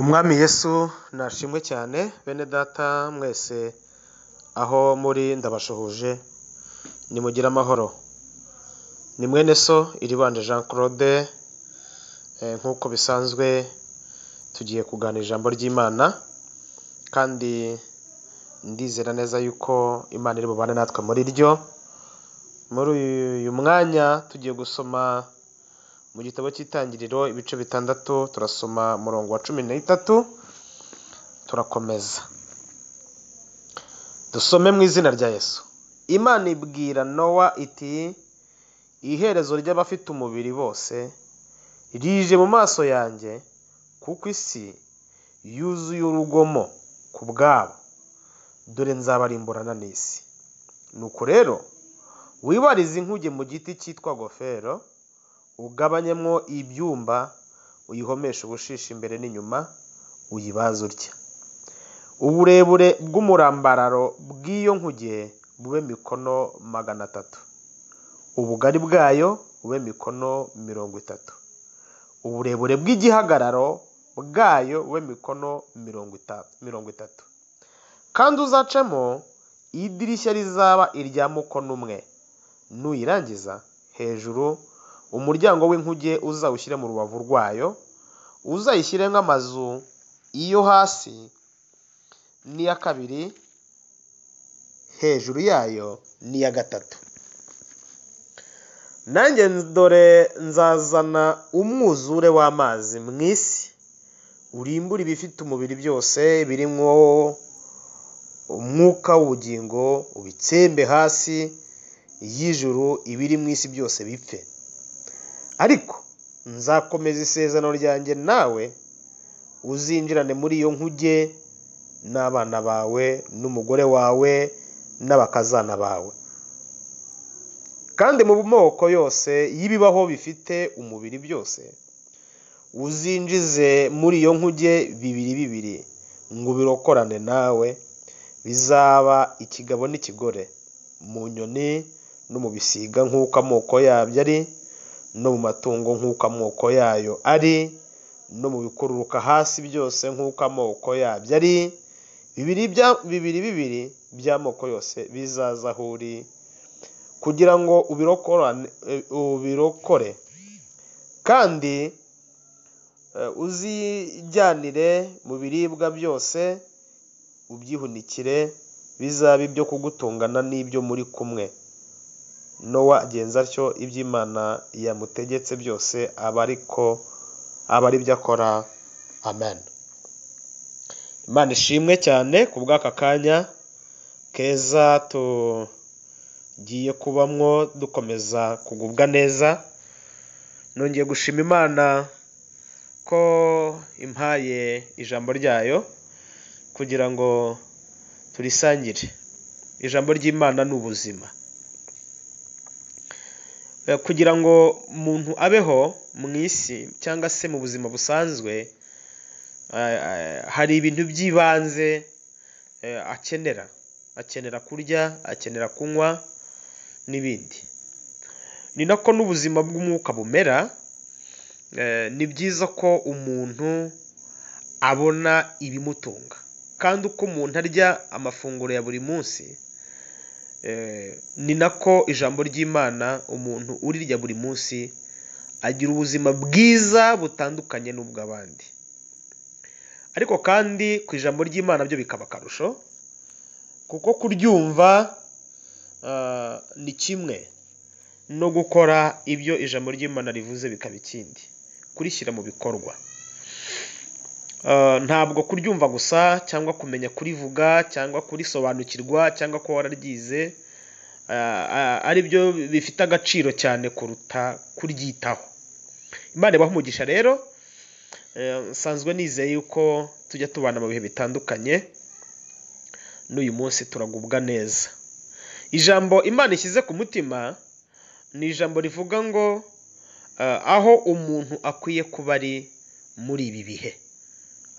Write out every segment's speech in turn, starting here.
Umwami Yesu nashimwe cyane, bene data mwese aho muri ndabashuhuje, nimugire amahoro. Ni mwene so Iribanje Jean Claude, nk'uko bisanzwe tugiye kuganira ijambo ry'Imana, kandi ndizera neza yuko Imana iri bubane natwe muri ryo. Muri uyu mwanya tugiye gusoma mu gitabo cy'Itangiriro ibice 6, turasoma umurongo wa 13, turakomeza. Dusome mu izina rya Yesu. Imana ibwira Nowa iti: iherezo ry'abafite umubiri bose rije mu maso yanjye, kuko isi yuzuye urugomo ku bwabo, dore nzabarimburana n'isi. Nuko rero wibarize inkuge mu giti cyitwa gofero, ugabanyemwo ibyumba, uyihomeshe ubushishi imbere n'inyuma, uyibaze utya. Uburebure bw'umurambararo bw'iyo nkuge bube mikono 300, ubugari bwayo bube mikono 30, uburebure bw'igihagararo bwayo bube mikono 30. Kandi uzacemo idirishya rizaba irya mukono 1, nuyirangiza hejuru umuryango w'inkuge uzawushyire mu rubavu rwayo, uzayishyire nk'amazu iyo hasi n'iya kabiri, hejuru yayo n'iya gatatu. Nanjye dore nzazana umwuzure w'amazi mu isi, urimbure ibifite umubiri byose birimwo umwuka w'ubugingo, ubitsembe hasi y'ijuru, ibiri mu isi byose bipfe. Ariko nzakomeza isezerano ryanjye nawe, uzinjirane muri iyo nkuge n'abana bawe n'umugore wawe n'abakazana bawe. Kandi mu moko yose y'ibibaho bifite umubiri byose, uzinjize muri iyo nkuge bibiri bibiri, ngo ubirokorane nawe, bizaba ikigabo n'ikigore, mu nyoni no mu bisiga nk'uko amoko yabyo ari, no mu matungo nk'uko amoko yayo ari, no mu bikururuka hasi byose nk'uko amoko yabyo ari, bibiri bibiri by'amoko yose bizaza aho uri, kugira ngo ubirokore. Kandi uzijyanire mu biribwa byose, ubyihunikire, bizaba ibyo kugutungana n'ibyo muri kumwe. Nowa agenza atyo iby'Imana yamutegetse byose, aba ari byo akora. Amen. Imana ishimwe cyane ku bw'aka kanya keza tugiye kubamwo dukomeza kugubwa neza. Nongeye gushima Imana ko impaye ijambo ryayo kugira ngo turisangire. Ijambo ry'Imana ni ubuzima. Kugira ngo umuntu abeho mu isi cyangwa se mu buzima busanzwe, hari ibintu by'ibanze akenera. Akenera kurya, akenera kunywa n'ibindi. Ni nako n'ubuzima bw'umwuka bumera. Ni byiza ko umuntu abona ibimutunga, kandi uko umuntu arya amafunguro ya buri munsi, ni nako ijambo ry'Imana umuntu urirya buri munsi agira ubuzima bwiza butandukanye n'ubw'abandi. Ariko kandi ku ijambo ry'Imana byo bikaba akarusho, kuko kuryumva ni kimwe no gukora ibyo ijambo ry'Imana rivuze bikaba ikindi, kurishyira mu bikorwa. Ntabwo kuryumva gusa cyangwa kumenya kurivuga cyangwa kurisobanukirwa cyangwa ko wararyize ari byo bifite agaciro cyane kuruta kuryitaho. Imana ibahe umugisha rero. Nsanzwe nizeye yuko tujya tubana mu bihe bitandukanye, n'uyu munsi turagubwa neza. Ijambo Imana ishyize ku mutima ni ijambo rivuga ngo aho umuntu akwiye kuba ari muri ibi bihe,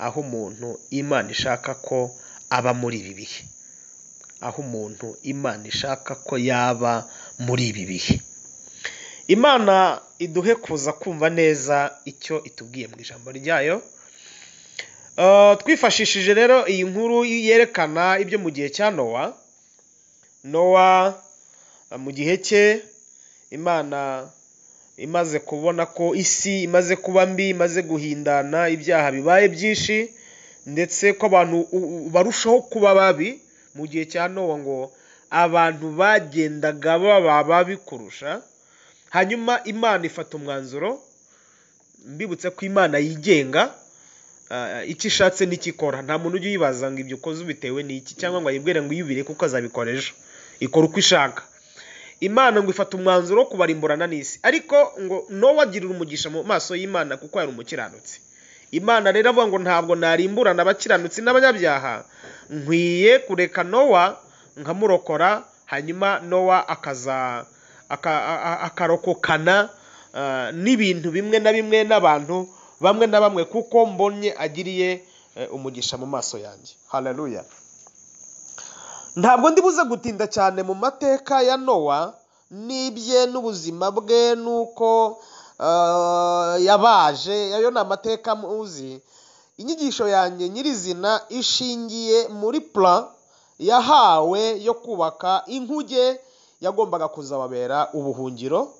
aho umuntu Imana ishaka ko aba muri ibi bihe, aho umuntu Imana ishaka ko yaba muri ibi bihe. Imana iduhe kuza kumva neza icyo itubwiye mu ijambo ryayo. Twifashishije rero iyi nkuru yerekana ibyo mu gihe cya Nowa. Nowa mu gihe cye, Imana imaze kubona ko isi imaze kuba mbi, imaze guhindana, ibyaha bibaye byinshi, ndetse ko abantu barushaho kuba babi. Mu gihe cya Nowa ngo abantu bagendaga baba babi kurusha. Hanyuma Imana ifata umwanzuro. Mbibutse ko Imana yigenga, icyo ishatse n'icyo ikora. Nta muntu ujya uyibaza ngo ibyo ukoze ubitewe n'iki, cyangwa ngo ayibwire ngo iyubire kuko azabikora ejo. Ikora uko ishaka. Imana ngo ifata umwanzuro wo kubarimburana n'isi, ariko ngo Nowa agirira umugisha mu maso y'Imana kuko yari umukiranutsi. Imana rero avuga ngo ntabwo narimburana abakiranutsi n'abanyabyaha, nkwiye kureka Nowa nkamurokora, hanyuma Nowa akaza akarokokana n'ibintu bimwe na bimwe n'abantu bamwe na bamwe, kuko mbonye agiriye umugisha mu maso yanjye. Haleluya. Ntabwo ndi buze gutinda cyane mu mateka ya Nowa n'ibye n'ubuzima bwe n'uko yabaje, ayo ni amateka muzi. Inyigisho yanjye nyirizina ishingiye muri plan yahawe yo kubaka inkuge yagombaga kuzababera ubuhungiro,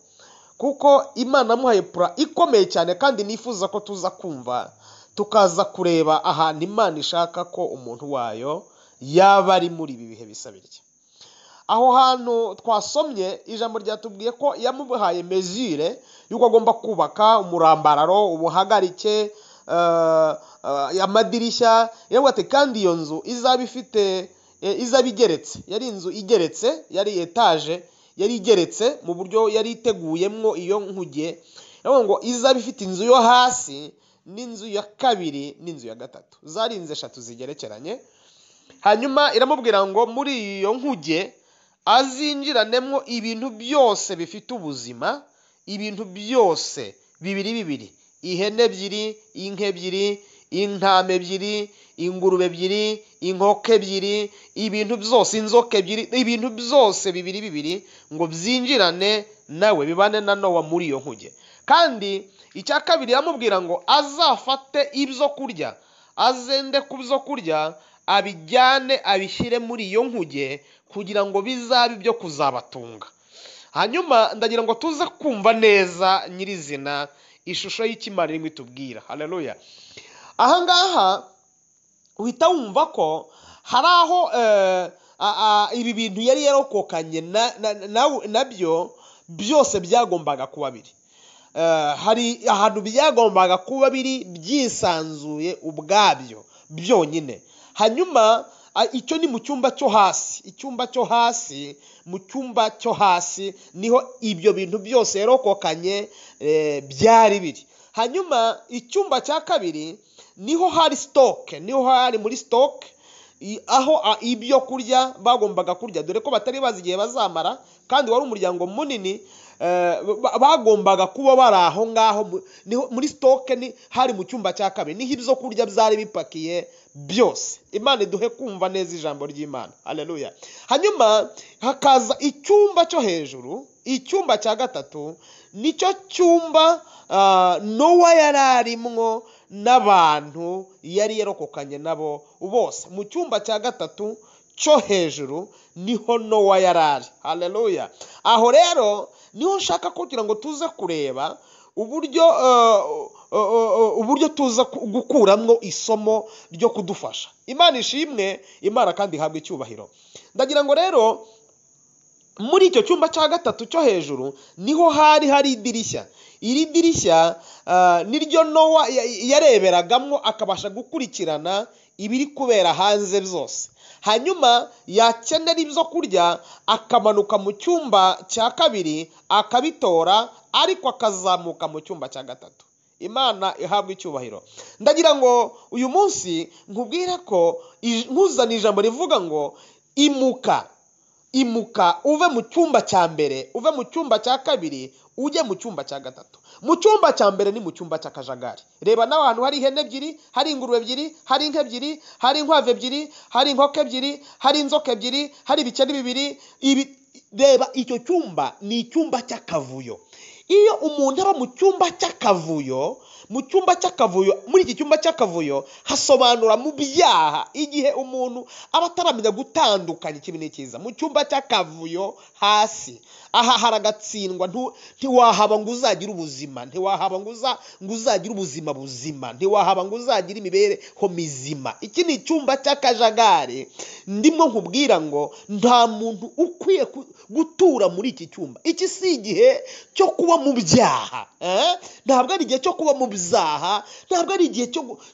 kuko Imana yamuhaye plan ikomeye cyane, kandi nifuza ko tuza kumva tukaza kureba ahantu Imana ishaka ko umuntu wayo yaba ari muri ibi bihe bisa bitya. Aho hantu twasomye ijambo ryatubwiye ko yamuhaye mesure y'uko agomba kubaka umurambararo, ubuhagarike, amadirishya. Yaravuga ati kandi iyo nzu izaba ifite, izaba igeretse. Yari inzu igeretse, yari etaje, yari igeretse mu buryo yari iteguyemwo iyo nkuge. Yaravuga ngo izaba ifite inzu yo hasi n'inzu ya kabiri n'inzu ya gatatu. Zari inzu eshatu zigerekeranye. Hanyuma iramubwira ngo muri iyo nkuge azinjiranemo ibintu byose bifite ubuzima, ibintu byose bibiri bibiri, ihene ebyiri, inka ebyiri, intama ebyiri, ingurube ebyiri, inkoko ebyiri, ibintu byose, inzoka ebyiri, ibintu byose bibiri bibiri, ngo byinjirane nawe bibane na Nowa muri iyo nkuge. Kandi icya kabiri yamubwira ngo azafate ibyo kurya, azende ku byo kurya, abijyane abishyire muri iyo nkuge kugira ngo bizabe ibyo kuzabatunga. Hanyuma ndagira ngo tuze kumva neza nyirizina ishusho y'ikimana irimo itubwira. Haleluya. Aha ngaha uhita wumva ko hari aho ibi bintu yari yarokokanye nabyo byose byagombaga kuba biri. Hari ahantu byagombaga kuba biri byisanzuye ubwabyo byonyine. Hanyuma icyo ni mu cyumba cyo hasi, icyumba cyo hasi, mu cyumba cyo hasi niho ibyo bintu byose yarokokanye byari biri. Hanyuma icyumba cya kabiri niho hari stock, niho hari muri stock aho ibyo kurya bagombaga kurya, dore ko batari bazi igihe bazamara, kandi wari umuryango munini, bagombaga kuba bari aho ngaho niho muri stock, ni hari mu cyumba cya kabiri, niho ibyo kurya byari bipakiye byose. Imana iduhe kumva neza ijambo ry'Imana. Haleluya. Hanyuma hakaza icyumba cyo hejuru, icyumba cya gatatu, nicyo cyumba Nowa yari arimwo n'abantu yari yarokokanye nabo bose. Mu cyumba cya gatatu cyo hejuru niho Nowa yari ari. Haleluya. Aho rero niho nshaka kugira ngo tuze kureba uburyo tuza gukuramwo isomo ryo kudufasha. Imana ishimwe, Imana kandi ihabwe icyubahiro. Ndagira ngo rero muri icyo cyumba cya gatatu cyo hejuru niho hari hari idirishya. Iri dirishya niryo Nowa yareberagamwo akabasha gukurikirana ibiri kubera hanze byose. Hanyuma yakenera ibyo kurya akamanuka mu cyumba cya kabiri akabitora, ariko akazamuka mu cyumba cya gatatu. Imana ihabwe icyubahiro. Ndagira ngo uyu munsi nkubwire ko nkuzana ijambo rivuga ngo imuka, imuka uve mu cyumba cya mbere, uve mu cyumba cya kabiri, ujye mu cyumba cya gatatu. Mu cyumba cya mbere ni mu cyumba cy'akajagari. Reba nawe ahantu hari ihene ebyiri, hari ingurube ebyiri, hari inka ebyiri, hari inkwavu ebyiri, hari inkoko ebyiri, hari inzoka ebyiri, hari ibikeri bibiri. Reba icyo cyumba ni icyumba cy'akavuyo. Iyo umuntu aba mu cyumba cy'akavuyo, Mu cyumba cy'akavuyo, muri iki cyumba cy'akavuyo hasobanura mu byaha, igihe umuntu aba ataramenya gutandukanya ikibi n'ikiza. Mu cyumba cy'akavuyo hasi, aha haragatsindwa, ntiwahaba ngo uzagire ubuzima, ntiwahaba ngo uzagire ubuzima buzima, ntiwahaba ngo uzagire imibereho mizima. Iki ni icyumba cy'akajagari. Ndimo nkubwira ngo nta muntu ukwiye gutura muri iki cyumba. Iki si igihe cyo kuba mu byaha, ntabwo ari igihe cyo kuba mu byaha, ntabwo ari igihe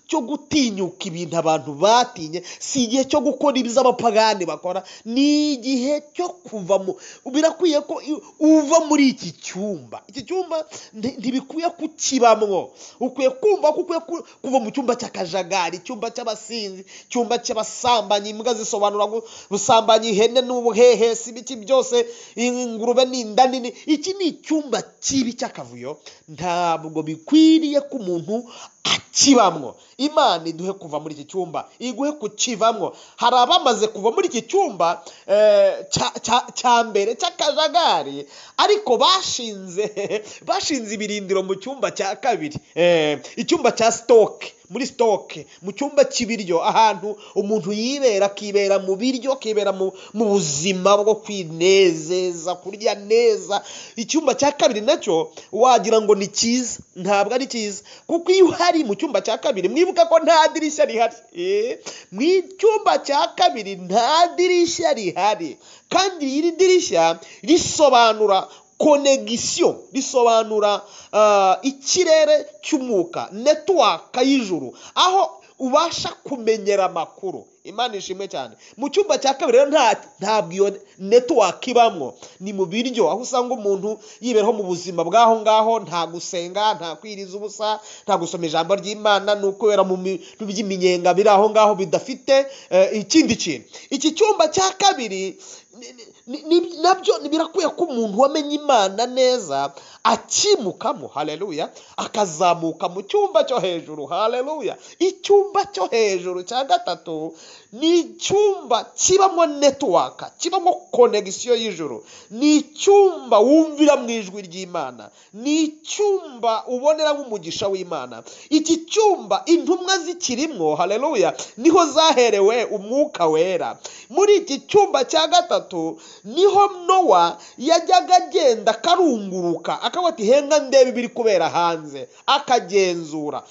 cyo gutinyuka ibintu abantu batinye, si igihe cyo gukora ibyo abapagani bakora, ni igihe cyo kuva mu, birakwiye ko uva muri iki cyumba. Iki cyumba ntibikwiye kukibamwo. Ukwiye kumva ko ukwiye kuva mu cyumba cy'akajagari, icyumba cy'abasinzi, icyumba cy'abasambanyi, imbwa zisobanura busambanyi, ihene n'ubuhehesi, ibiki byose, ingurube n'inda nini. Iki ni icyumba kibi cy'akavuyo, ntabwo bikwiriye ko umuntu akibamwo. Imana iduhe kuva muri iki cyumba, iguhe kukivamwo. Hari abamaze kuva muri iki cyumba cya mbere cy'akajagari, ariko bashinze ibirindiro mu cyumba cya kabiri, icyumba cya sitoke, muri sitoke, mu cyumba cy'ibiryo, ahantu umuntu yibera, akibera mu biryo, akibera mu buzima bwo kwinezeza, kurya neza. Icyumba cya kabiri nacyo wagira ngo ni cyiza, ntabwo ari cyiza, kuko iyo uhari mu cyumba cya kabiri, mwibuka ko nta dirishya rihari. Mu cyumba cya kabiri nta dirishya rihari, kandi iri dirishya risobanura konegisiyo, risobanura ikirere cy'umwuka, netiwaka y'ijuru, aho ubasha kumenyera amakuru. Imana ishimwe cyane. Mu cyumba cya kabiri rero ntabwo iyo netiwaka ibamwo, ni mu biryo, aho usanga umuntu yiberaho mu buzima bw'aho ngaho, nta gusenga, nta kwiriza ubusa, nta gusoma ijambo ry'Imana, ni ukwibera mu bintu by'iminyenga biri aho ngaho bidafite ikindi kintu. Iki cyumba cya kabiri nabyo birakwiye ko umuntu wamenye Imana neza akimukamo, haleluya, akazamuka mu cyumba cyo hejuru, haleluya. Icyumba cyo hejuru cya gatatu ni icyumba kibamo netiwaka, kibamo konegisiyo y'ijuru, ni icyumba wumvira mu ijwi ry'Imana, ni icyumba uboneramo umugisha w'Imana. Iki cyumba intumwa zikirimo, haleluya, niho zaherewe umwuka wera. Muri iki cyumba cya gatatu niho Nowa yajyaga agenda akarunguruka, akavuga ati henga ndebe ibiri kubera hanze, akagenzura.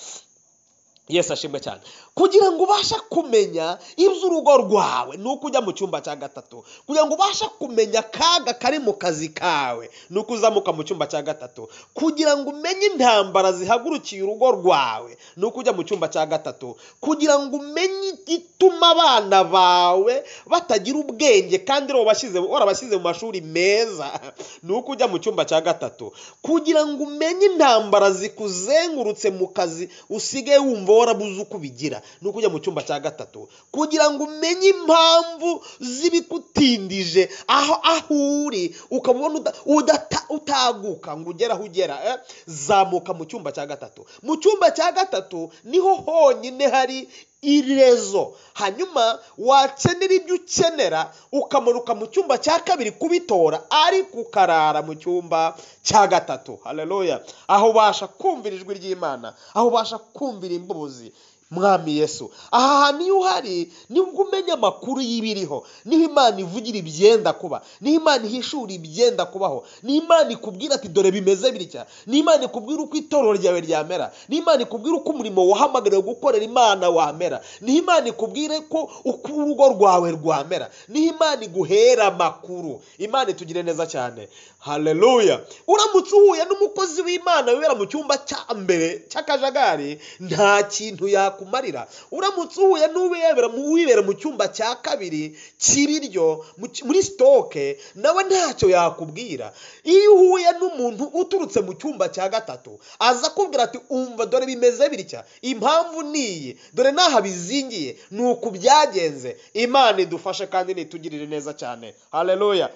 Yesu ashimwe cyane. Kugira ngo ubashe kumenya iby'urugo rwawe ni uko ujya mu cyumba cya gatatu. Kugira ngo ubashe kumenya akaga kari mu kazi kawe ni uko uzamuka mu cyumba cya gatatu. Kugira ngo umenye intambara zihagurukiye urugo rwawe ni uko ujya mu cyumba cya gatatu. Kugira ngo umenye igituma abana bawe batagira ubwenge kandi warabashyize mu mashuri meza ni uko ujya mu cyumba cya gatatu. Kugira ngo umenye intambara zikuzengurutse mu kazi usigaye wumva warabuze uko ubigira ni uko ujya mu cyumba cya gatatu. Kugira ngo umenye impamvu z'ibikutindije aho uri, ukabona utaguka ngo ugere aho ugera, zamuka mu cyumba cya gatatu. Mu cyumba cya gatatu niho honyine hari irezo, hanyuma wakenera ibyo ukenera ukamanuka mu cyumba cya kabiri kubitora, ariko ukarara mu cyumba cya gatatu. Haleluya. Aho ubasha kumvira ijwi ry'Imana, aho ubasha kumvira imbuzi Mwami Yesu. Aha hantu iyo uhari nibwo umenya amakuru y'ibiriho, niho Imana ivugira ibyenda kuba, niho Imana ihishura ibyenda kubaho, niho Imana ikubwira ati dore bimeze bitya, niho Imana ikubwira uko itorero ryawe ryamera, niho Imana ikubwira uko umurimo wahamagariwe gukorera Imana wamera, niho Imana ikubwira ko uko urugo rwawe rwamera, niho Imana iguhera amakuru. Imana itugire neza cyane. Haleluya. Uramutse uhuye n'umukozi w'Imana wibera mu cyumba cya mbere cy'akajagari, nta kintu yakumarira. Uramutse uhuye n'uwibera mu cyumba cya kabiri cy'ibiryo muri sitoke, nawe ntacyo yakubwira. Iyo uhuye n'umuntu uturutse mu cyumba cya gatatu, aza akubwira ati umva dore bimeze bitya, impamvu niyi, dore naha bizingiye, ni uku byagenze. Imana idufashe kandi nitugirire neza cyane. Haleluya.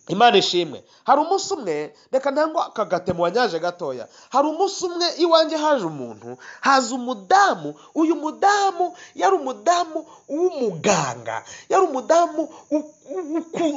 Imana ishimwe. Hari umunsi umwe, reka ntangwa akagatemo wanyaje gatoya. Hari umunsi umwe iwanjye haje umuntu, haza umudamu. Uyu mudamu yari umudamu w'umuganga, yari umudamu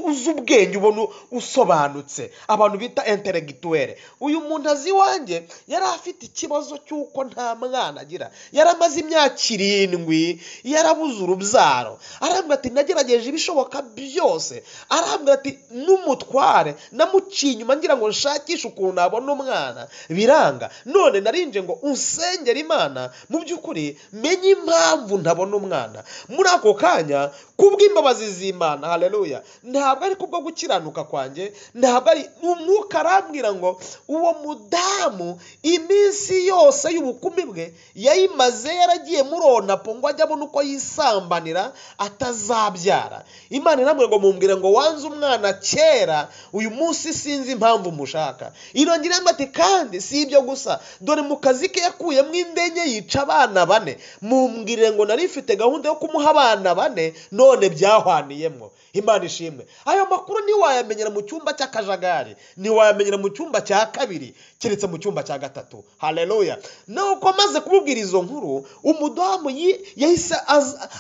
uzi ubwenge, ubona usobanutse, abantu bita intellectuel. Uyu muntu azi iwanjye yari afite ikibazo cy'uko nta mwana agira, yaramaze imyaka 7 yarabuze urubyaro. Arambwira ati nagerageje ibishoboka byose, arambwira ati n'umutware namuciye inyuma ngira ngo nshakishe ukuntu nabona umwana, biranga. None narinje ngo unsengere Imana, mu by'ukuri menye impamvu ntabona umwana. Muri ako kanya kubw'imbabazi z'Imana, haleluya, ntabwo ari kubwo gukiranuka kwanjye, ntabwo ari umwuka arambwira ngo uwo mudamu iminsi yose y'ubukumi bwe yayimaze yaragiye muri onapo ngo ajye abona uko yisambanira atazabyara. Imana irambwira ngo mumbwire ngo wanze umwana kera, uyu munsi sinzi impamvu mushaka. Irongera irambwira ati kandi si ibyo gusa, dore mu kazi ke yakuyemo indenye yica abana 4, mumbwire ngo nari mfite gahunda yo kumuha abana 4 none byahwaniyemo. Imana ishimwe. Ayo makuru ntiwayamenyera mu cyumba cy'akajagari, ntiwayamenyera mu cyumba cya kabiri, keretse mu cyumba cya gatatu. Haleluya. Nuko maze kumubwira izo nkuru, umudamu yahise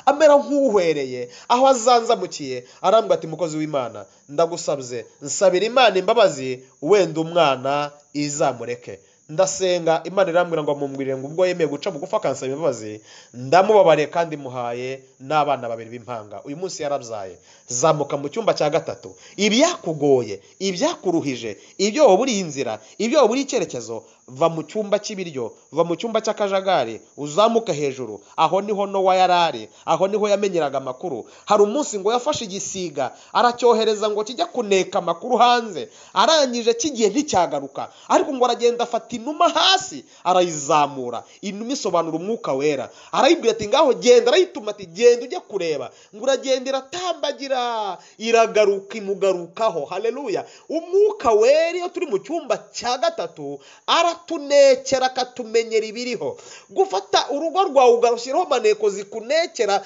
amera nk'uhwereye aho azanzamukiye, arambwira ati mukozi w'Imana, ndagusabye nsabira Imana imbabazi, wenda umwana izamureke. Ndasenga, Imana irambwira ngo mumbwire ngo ubwo yemeye guca bugufi akansaba imbabazi, ndamubabariye kandi muhaye n'abana 2 b'impanga. Uyu munsi yarabyaye. Zamuka mu cyumba cya gatatu. Ibyakugoye, ibyakuruhije, ibyo waburiye inzira, ibyo waburiye icyerekezo, va mu cyumba cy'ibiryo, va mu cyumba cy'akajagari, uzamuke hejuru. Aho niho Nowa yarari, aho niho yamenyeraga amakuru. Hari umunsi ngo yafashe igisiga aracyohereza ngo kijya kuneka amakuru hanze, arangije kigiye nticyagaruka, ariko ngo aragenda afata inuma hasi arayizamura. Inuma isobanura umwuka wera. Arayibwira ati ngaho genda, arayituma ati genda ujye kureba. Ngo uragenda iratambagira, iragaruka, imugarukaho. Haleluya. Umwuka wera iyo turi mu cyumba cya gatatu aratunekera akatumenyera ibiriho. Gufata urugo rwawe ugashyiraho maneko zikunekera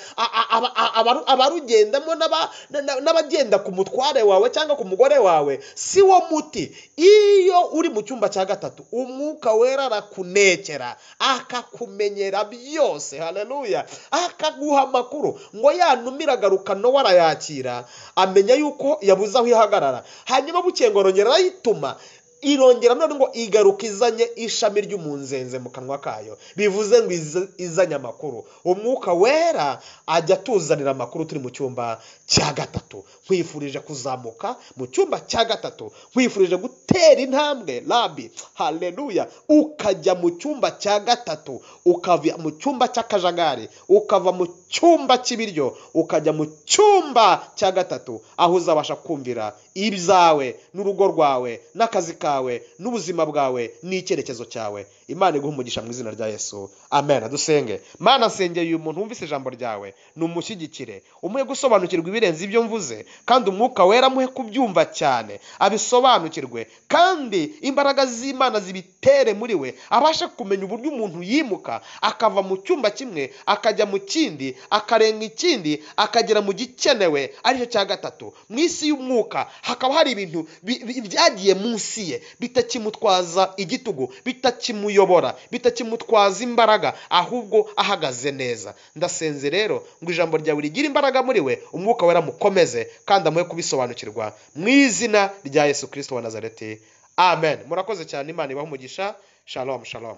abarugendamo n'abagenda ku mutware wawe cyangwa ku mugore wawe, si wo muti. Iyo uri mu cyumba cya gatatu umwuka wera arakunekera akakumenyera byose. Haleluya. Akaguha amakuru. Ngo yanumira agaruka Nowa arayakira, amenya yuko yabuze aho ihagarara. Hanyuma bukeye ngo arongera arayituma, irongera none ngo igaruka izanye ishami ry'umunzenze mu kanwa kayo, bivuze ngo izanye amakuru. Umwuka wera ajya atuzanira amakuru turi mu cyumba cya gatatu. Nkwifurije kuzamuka mu cyumba cya gatatu, nkwifurije gutera intambwe rabi, haleluya, ukajya mu cyumba cya gatatu, ukava mu cyumba cy'akajagari, ukava mu cyumba cy'ibiryo, ukajya mu cyumba cya gatatu, aho uzabasha kumvira ibyawe n'urugo rwawe n'akazi kawe n'ubuzima bwawe n'icyerekezo cyawe. Imana iguhe umugisha mu izina rya Yesu. Amen. Dusenge. Mana, nsengeye uyu muntu wumvise ijambo ryawe, numushyigikire, umuhe gusobanukirwa ibirenze ibyo mvuze, kandi umwuka wera amuhe kubyumva cyane, abisobanukirwe, kandi imbaraga z'Imana zibitere muri we, abashe kumenya uburyo umuntu yimuka akava mu cyumba kimwe akajya mu kindi, akarenga ikindi, akagera mu gikenewe aricyo cya gatatu. Mu isi y'umwuka hakaba hari ibintu byagiye munsi ye, bitakimutwaza igitugu, bitakimuyobora, bitakimutwaza imbaraga, ahubwo ahagaze neza. Ndasenze rero ngo ijambo ryawe rigire imbaraga muri we, umwuka wera mukomeze kandi amuhe kubisobanukirwa mu izina rya Yesu Kristo wa Nazareti. Amen. Murakoze cyane, Imana ibahe umugisha. Shalom, shalom.